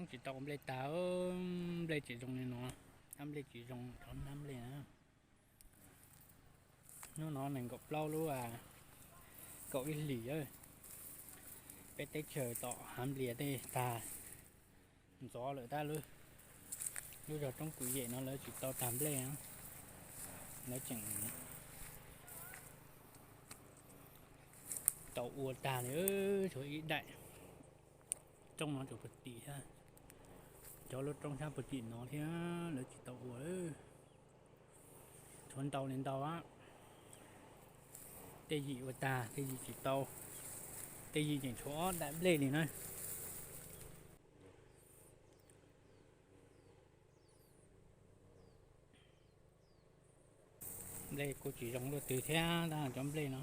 Tsis tau ua nplej tag, nplej tsis zoo li no, hnab nplej tsis zoo, rau hnab nplej na. Hnub no nees nkaum plaub lub, kaum ib hlis, peb teb chaws tom Hav Nplias tej tag ntxov lawm tab lub, lub zog roob Kuv Yem no lawv tsis tau tag nplej, lawv tseem tau ua tag li, tshuav ib daim roob no tsuas puag tim thiab, cov lub roob sab puag tim no thiab lawv tsis tau ua, tshuav ntau li ntau. Tej yim ua tag, tej yim tsis tau, tej yim tseem tshuav ob daim nplej li na. Nplej kuj tsis zoo luaj twg thiab, tab cov nplej no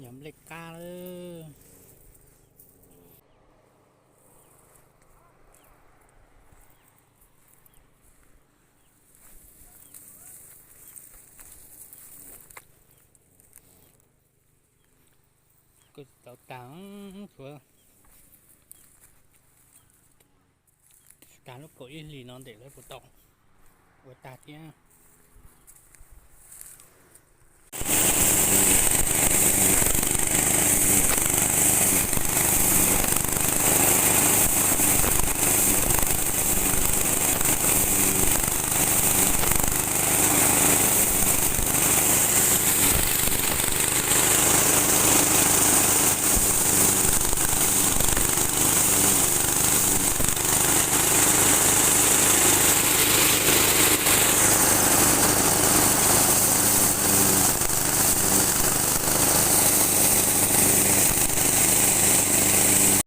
yog nplej qab lawm. Kuj tsis tau tag, tshuav tag lub kaum ib hlis no ntawm lawv puas tau ua tag thiab.